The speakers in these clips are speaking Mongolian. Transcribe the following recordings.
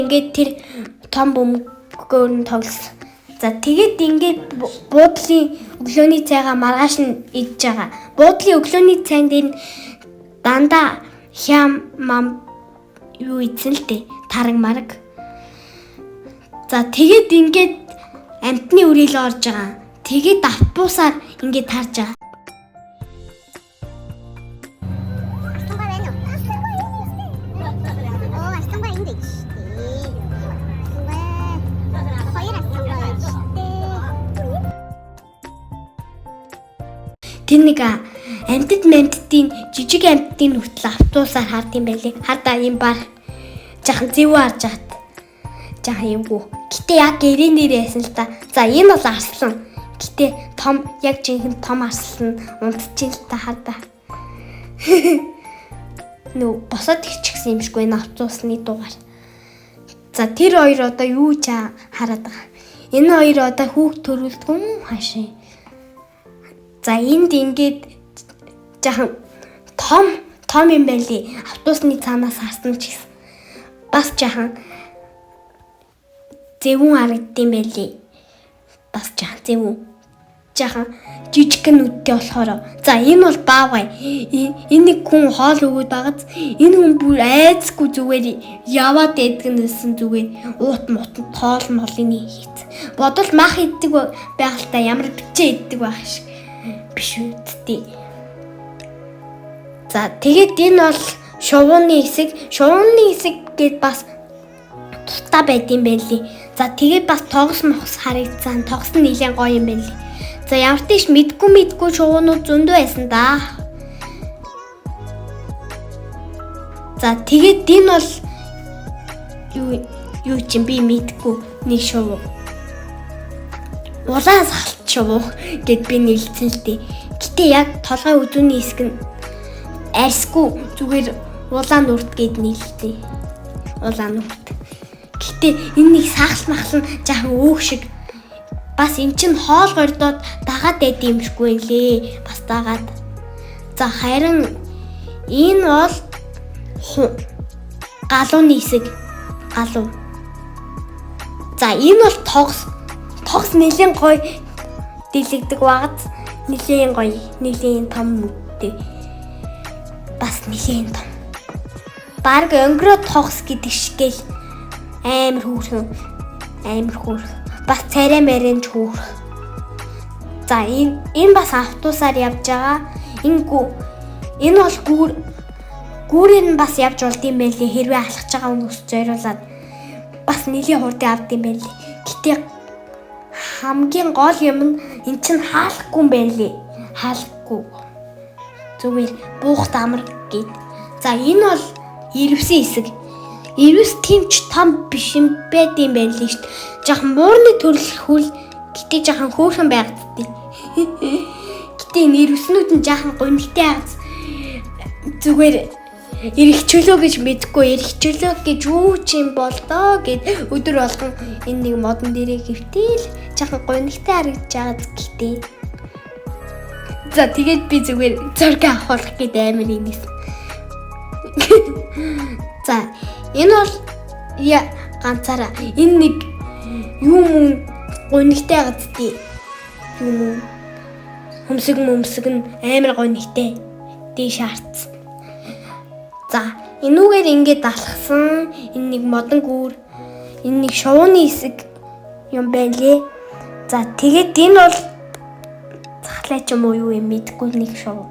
Ингээд тэр том бөмбөгөөр нь тоглосон. За тэгээд ингээд буудлын өглөөний цайгаа маргааш нь идж байгаа. Буудлын өглөөний цайн дээр нь дандаа хям мам юу идсэн л дээ. Тараг мараг. За тэгээд ингээд амтны үрээл орж байгаа. Тэгээд автобусаар ингээд тарж байгаа. Арслангаа байна уу? Арслангаа энд байна. Оо, арслангаа энд байж штэ. Арслангаа. Хоёр арслангаа байж штэ. Тэр нэг амьтад мамтдын жижиг амьтдын хүртэл автобусаар хард юм байлээ. Хардаа юм бар жахан зэвүү харж хат. Жахан эвгүй. Гэтэ яг гэрээ нэр яасан л та. За энэ бол арслан. Гэтэ том яг жинхэнэ том арслан унтчихин л та хардаа. Нүү босоод ирчихсэн юм шиггүй энэ автобусны дугаар. За тэр хоёр одоо юу ч хараад байгаа. Энэ хоёр одоо хүүхд төрүүлдэг юм уу хаашаа? За энд ингээд жахан том том юм байли. Автобусны цаанаас харсан ч гэсэн бас жахан зэвүүн харагдсан байли. Бас жахан зэвүүн. Жахан жижигхэн нүдтэй болохоор за энэ бол баавгай. Энэ нэг хүн хоол өгөөд багаз энэ хүн бүр айцгүй зүгээр яваад байдаг нэсэн зүгээр уут мут тоол молын хийц. Бодвол мах иддэг байгальтай ямар бичээ иддэг байх шиг биш үсттэй. За тэгээд энэ бол шувууны хэсэг, шувууны хэсэг гээд бас тусдаа байд юм байли. За тэгээд бас тогс мохс харагдсан. Тогс нь нэлээд гоё юм байли. За ямар ч тийш мэдгүй мэдгүй шувуунууд зөндөө байсан да. За тэгээд энэ бол юу юу чинь би мэдгүй нэг шувуу. Улаан салт шувуу гэд би нэрлэсэн л дээ. Гэтэ яг толгой өдөөний хэсэг нь арьсгүй зүгээр улаан нүрт гэд нэрлэлээ. Улаан нүрт. Гэтэ энэ нэг сахал махал нь жаахан өөх шиг бас эн чин хоол гордоод дагаад байд юм шиггүй лээ. Бас дагаад. За харин энэ бол галууны хэсэг. Галуу. За энэ бол тогс. Тогс нэлээд гоё дэлэгдэг багц. Нэлээд гоё, нэлээд том нүдтэй. Бас нэлээд том. Бараг өнгөрөө тогс гэдэг шигэл амар хөөрхөн. Амар хөөрхөн. Бас царай мэрэн ч хөөрхөн. За энэ бас автобусаар явж байгаа. Энэ гүү энэ бол гүүр гүүрээр нь бас явж болд юм байлээ. Хэрвээ алхаж байгаа хүмүүс зориулаад бас нэлийн хурдан авд юм байлээ. Гэтэ хамгийн гол юм нь эн чинь хаалхгүй юм байлээ. Хаалхгүй. Зүгээр буухт амар гэд. За энэ бол ирвсэн хэсэг. Ирвэс тийм ч том биш юм байд юм байна лээ шүү дээ. Жахан муурны төрөл хөл гэтээ жахан хөөрхөн байгаадтай. Гэтэ энэ ирвэснүүд нь жахан гунигтай хагас. Зүгээр эрх чөлөө гэж мэдгүй эрх чөлөө гэж юу ч юм болдоо гэд өдөр болгон энэ нэг модон дээрээ гівтэл жахан гунигтай харагдаж байгаа гэтээ. За тэгээд би зүгээр зураг авах гээд амар инээсэн. За энэ бол я ганцаараа энэ нэг юм мөн гунигтай газтыг юм уу хөмсөг мөмсөг нь амар гунигтай дээш харцсан. За энүүгээр ингээд алхсан энэ нэг модон гүүр энэ нэг шувууны хэсэг юм байна лээ. За тэгээд энэ бол захлаа ч юм уу юу юм мэдгүй нэг шувуу.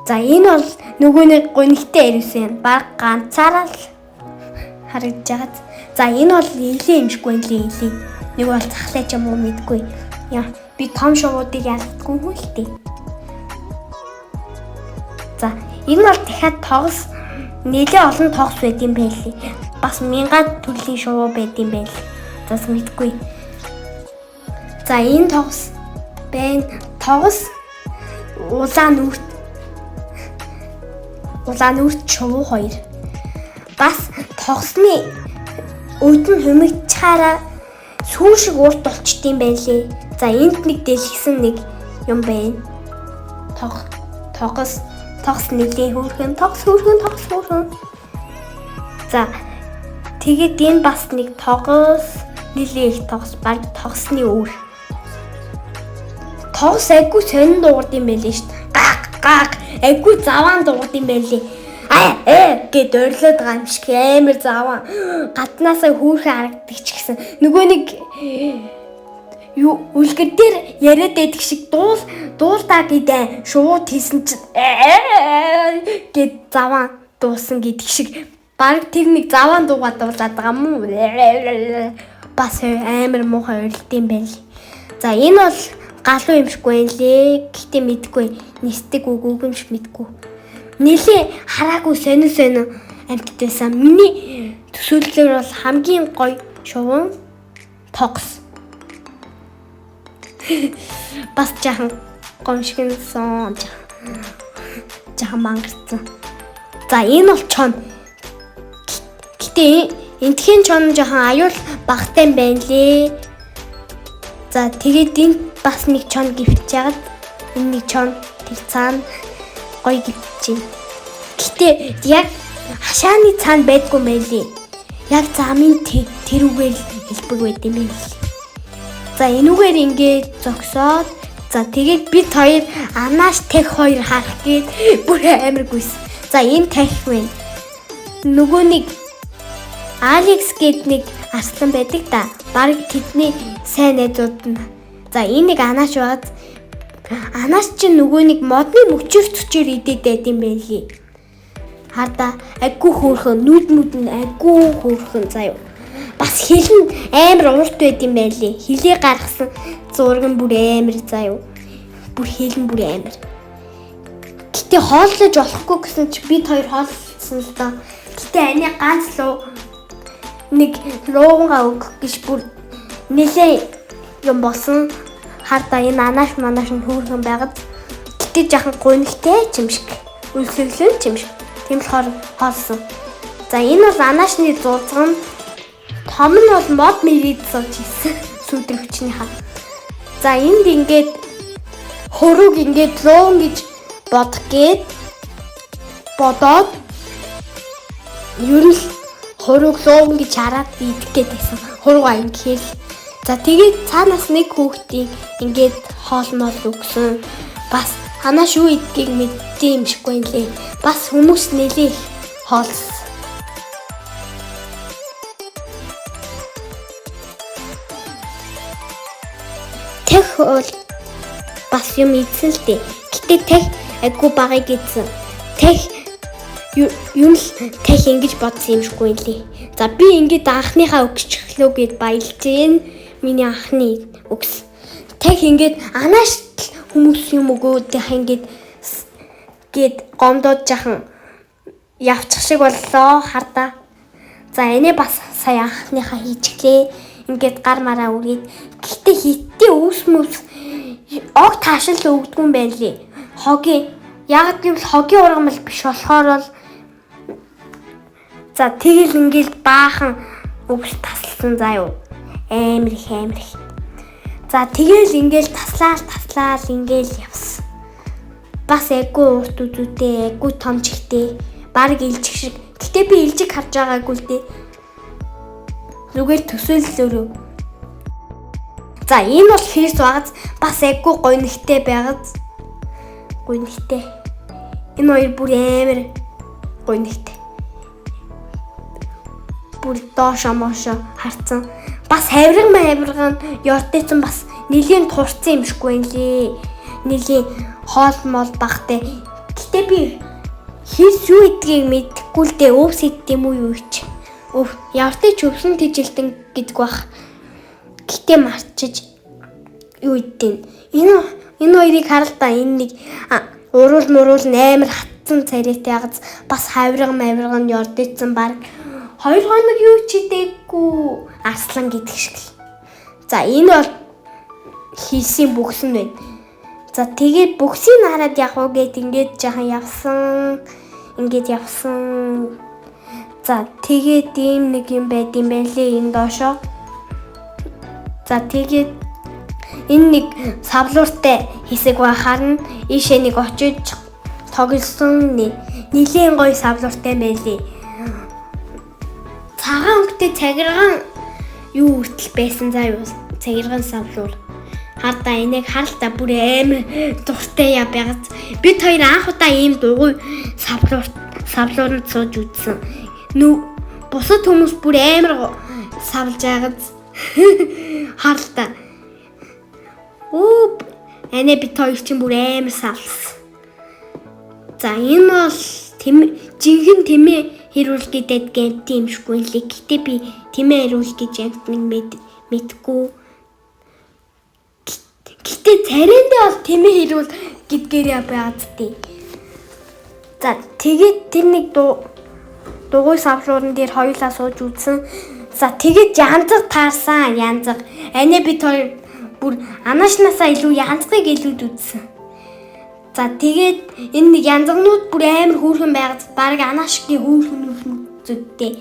За энэ бол нөгөө нэг гунигтай ирсэн. Баг ганцаараа л харагдаж байгаа. За энэ бол илээ юмшгүй нэлээ илээ. Нэг бол захлаа ч юм уу мэдгүй. Яа би том шувуудыг ялгдаггүй хүн л дээ. За энэ бол дахиад тогс нэлээ олон тогс байд юм байлээ. Бас мянган төрлийн шувуу байд юм байл. За мэдгүй. За энэ тогс байна. Тогс улаан нүрт улаан нүрт шувуу хоёр. Бас тогсны өдөн хумигчаараа сүүн шиг урт болчт юм байлээ. За энд нэг дэлгэсэн нэг юм байна. Тогс тогс нэлийн хөөрхөн, тогс хөөрхөн, тогс хөөрхөн. За Тэгээд энэ бас нэг тогос, нэлээ их тогс, баг тогсны үр. Тогс айгүй сонин дуугард юм байлээ шүү дээ. Гаг гаг айгүй заваан дуугард юм байлээ. Аа э гэд орилоод байгаа юм шиг амар заваан. Гаднаасаа хүүхэн харагддаг ч гэсэн нөгөө нэг юу үлгэр дээр яриад байдаг шиг дуулдаа гэдэг шууд хийсэн чинь гэд заваан дуусан гэдэг шиг баг тэр нэг заваан дуугаа дуулаад байгаа юм уу? Бас амар муухай орилд юм байл. За энэ бол галуу юм шиг байна лээ. Гэхдээ мэдгүй нисдэг үг үг юм шиг мэдгүй. Нилээ хараагүй сонин сонин амьтд байсан. Миний төсөөллөөр бол хамгийн гоё шувуун тогс. Бас жаахан гомшигнсон. Жаахан мангарсан. За энэ бол чон. Гэтэ энтхийн чон жаахан аюул багтай юм байна лээ. За тэгээд энд бас нэг чон гівч яагаад энэ нэг чон тэр цаана гоё гівч юм. Гэтэ яг хашааны цаана байдгүй юм байлээ. Яг замын тэрүүгээр хэлбэг байд юм байл. За энүүгээр ингээд зогсоод за тэгээд бид хоёр анааш тех хоёр харах гээд бүр амар гүйс. За энэ тех байна. Нөгөө нэг Алекс гээд нэг арслан байдаг да. Бараг тэдний сайн найзууд нь. За энэ нэг анааш байгаад анааш чинь нөгөө нэг модны мөчөр цөчөр идээд байд юм байлээ. Хардаа аггүй хөөрхөн нүд мүд нь аггүй хөөрхөн заяа. Бас хэл нь амар урт байд юм байлээ. Хилээ гаргасан зураг нь бүр амар заяа. Бүр хэл нь бүр амар. Гэтэ хооллож болохгүй гэсэн чи бид хоёр хооллсон л доо. Гэтэ ани ганц луу нэг луугангаа өгөх гэж бүр нэлээ юм болсон. Хардаа энэ анааш манааш нь хөөрхөн байгаад гэтэ жахан гунигтай ч юм шиг. Үлсэглэн ч юм шиг. Тийм болохоор хоолсон. За энэ бол анаашны зурцган. Том нь бол мод мэрийд сууж хийсэн сүүдрэх хүчнийхаа. За энд ингээд хурууг ингээд луун гэж бодох гээд бодоод ер нь хурууг луун гэж хараад идэх гээд байсан. Хуруугаа ингээд. За тэгээд цаанаас нэг хүүхдийг ингээд хоол мол өгсөн. Бас анааш юу идгийг мэддэм юм шиг байна лээ. Бас хүмүүс нэлээ их хоолсон. Тех бол бас юм идсэн л дээ. Гэтэ тех айгүй багыг идсэн. Тех юм л тех ингэж бодсон юм шиг байна лээ. За би ингээд анхныхаа өгчлөө гэд баялж гин. Миний анхны өгс. Тех ингээд анааш хүмүүс юм өгөөд ингээд гээд гомдоод жахан явчих шиг боллоо хардаа. За энэ бас сая анхныхаа хийчихлээ. Ингээд гар мараа үргээд. Гэтэ хиттэй өвс мөвс ог таашил өгдгүн юм байна лээ. Хогийн яг гэвэл хогийн ургамал биш болохоор бол за тэгэл ингээд баахан өвс таслсан заа юу. Амар их амар их. За тэгэл ингээд таслаал ингээд явсан. Бас айгүй урт үзүүтэй, айгүй том чихтэй, бараг илжих шиг. Гэтэ би илжиг харж байгаагүй л дээ. Зүгээр төсөөллөөрөө. За энэ бол хэрс багаз бас айгүй гонигтай байгааз. Гонигтай. Энэ хоёр бүр амар гонигтай. Бүр доошо моошо харцсан. Бас хавирга мавирга нь ёртойцсон бас нэлийн турцсан юм шиг байна лээ. Нэлийн хоол мол багтай. Гэтэ би хэрс юу идгийг мэдэхгүй л дээ. Өвс иддэг юм уу юу ч. Өв явртай ч өвсөн тэжилтэн гэдэг бах. Гэтэ марчиж юу иддэг. Энэ хоёрыг харал та энэ нэг уруул муруул амар хатсан царайтай ягз бас хавирга мавирга нь ёрдсон баг 2 хоног юу ч идээгүй арслан гэдэг шиг л. За энэ бол хийсэн бүхсэн байна. За тэгээд бүхсийг хараад явах уу гэд ингээд жаахан явсан. Ингээд явсан. За тэгээд ийм нэг юм байд юм байлээ энэ доошоо. За тэгээд энэ нэг савлууртай хэсэг байхаар нь ийшээ нэг очиж тоглосон нэлийн гоё савлууртай байлээ. Цагаан өнгөтэй Гэтэ цагирган юу хүртэл байсан заа юу? Цагирган савлуур. Хардаа энийг харалтаа бүр амар дуртай яа байгааз. Бид хоёр анх удаа ийм дугуй савлууранд сууж үзсэн. Нүү бусад хүмүүс бүр амар савлж байгаз. Харалтаа. Оо, анаа бид хоёр чинь бүр амар савлсан. За, энэ бол жинхэнэ тэмээ хэрүүл гэдэг гэмт юм шиггүй лээ. Гэтэ би тэмээ хэрүүл гэж амт нэг мэдгүй. Гэтэ царайндаа бол тэмээ хэрүүл гэдгээр байгаад тээ. За, тэгээд тэр нэг дугуй савлуурн дээр хоёулаа сууж үзсэн. За, тэгээд янзаг таарсан, янзаг. Анаа бид хоёр бүр анаашнаасаа илүү янзгийг илүүд үзсэн. За, тэгээд энэ нэг янзгнууд бүр амар хөөрхөн байгаад баг анаашгийн хөөрхөн зүдтэй.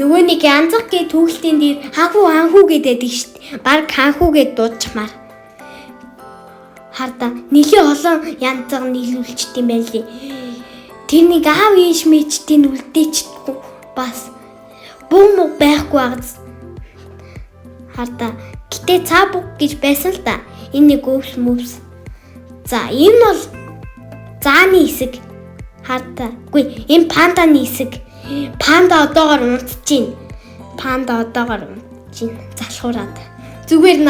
Нөгөө нэг янзаг гэ түүхэлтийн дээр ханхүү ханхүү гэдэг шүү дээ. Баг ханхүү гэд дуудчихмаар. Харда нэлээ олон янзаг нийлүүлчихдээ юм байлээ. Тэр нэг аав ээш мэжтийн үлдээчдэггүй бас буу муу байхгүй агз. Харда гэтээ цаа буг гэж байсан л да. Энэ нэг өвс мөвс. За, энэ бол зааны хэсэг. Харда. Үгүй, энэ панданы хэсэг. Панда одоогор унтж байна. Панда одоогор унтж байна. Залхуураад. Зүгээр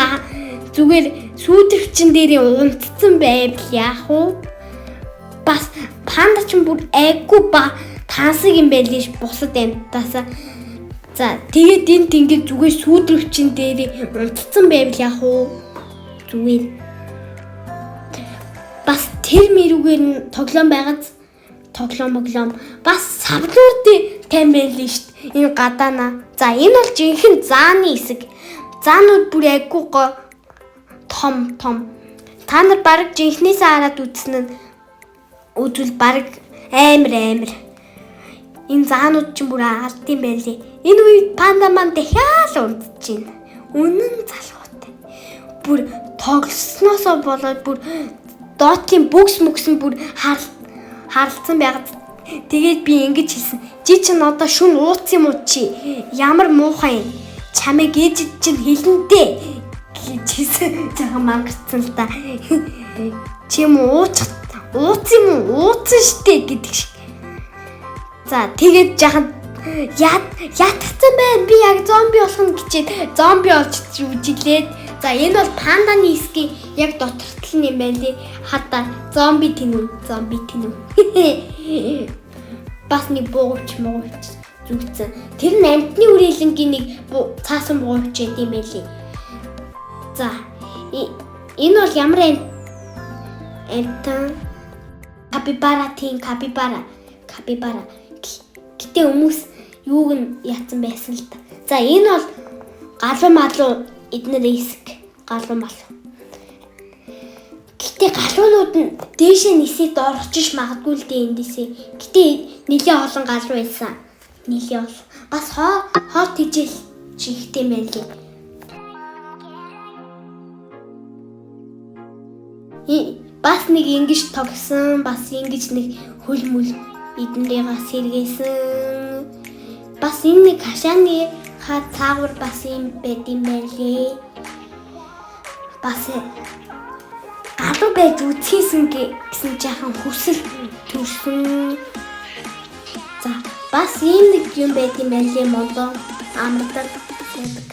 зүгээр сүүдэрчин дээрээ унтцсан байвал яах вэ? Бас панда ч бүр айггүй ба тансаг юм байлээ ш бусад амьтаасаа. За, тэгээд энэ тэнгэр зүгээр сүүдрөвчин дээрээ унтцсан байвал яах вэ? Зүгээр. Бас тэр мэрүүгээр нь тоглоом байгааз тоглоом моглоом бас савлуурд тайм байлээ шүү дээ. Энэ гадаана. За, энэ бол жинхэнэ зааны хэсэг. Заанууд бүр айггүй го том том. Та нар баг жинхнээсээ хараад үзсэн нь үзвэл баг амар амар. Энэ заанууд чинь бүр алд юм байлээ. Энэ үед панда маань дахиад унтж байна. Үнэн залхуутай. Бүр тоглосноосоо болоод бүр доотлын бүкс мөкс нь бүр харалцсан байгаад тэгээд би ингэж хэлсэн. Чи чинь одоо шүн ууц юм уу чи? Ямар муухай юм? Чамайг ээжид чинь хэлэндээ гэж хэлсэн. Жаахан мангарцсан л та. Чи юм ууц ууц юм уу? Ууцсан штэ гэдэг шиг. За, тэгээд жаахан ятгцсан байна. Би яг зомби болох нь гэчээд зомби болж үжиглээд. За, энэ бол панданы хэсгийн яг дотор тал нь юм байна лээ. Хадаа зомби тэнүү, зомби тэнүү. Бас нэг буугууч муугууч зүгтсэн. Тэр нь амтны үрээлэнгийн нэг цаасан буугууч байд юм байлээ. За, энэ бол ямар амтан капибара тийм капибара капибара. Гэтэ хүмүүс юуг нь яатсан байсан л та. За, энэ бол галуу малуу эднэр хэсэг галуу малуу. Гэтэ галуунууд нь дээшээ нисээд орж иш магадгүй л дээ эндээсээ. Гэтэ нэлээ олон галуу байсан. Нэлээ олон. Бас хоо тэжээл чихтэй юм байна лээ. Бас нэг ингэж тогсон, бас ингэж нэг хөл мүл эднэрийгээ сэргээсэн. Бас энэ нэг хашааны ха цаагуур бас юм байд юм байлээ. Бас галуу байж үзхийсэн гэсэн жаахан хүсэл төрсөн. За, бас ийм нэг юм байд юм байлээ молоо амардаг байдаг.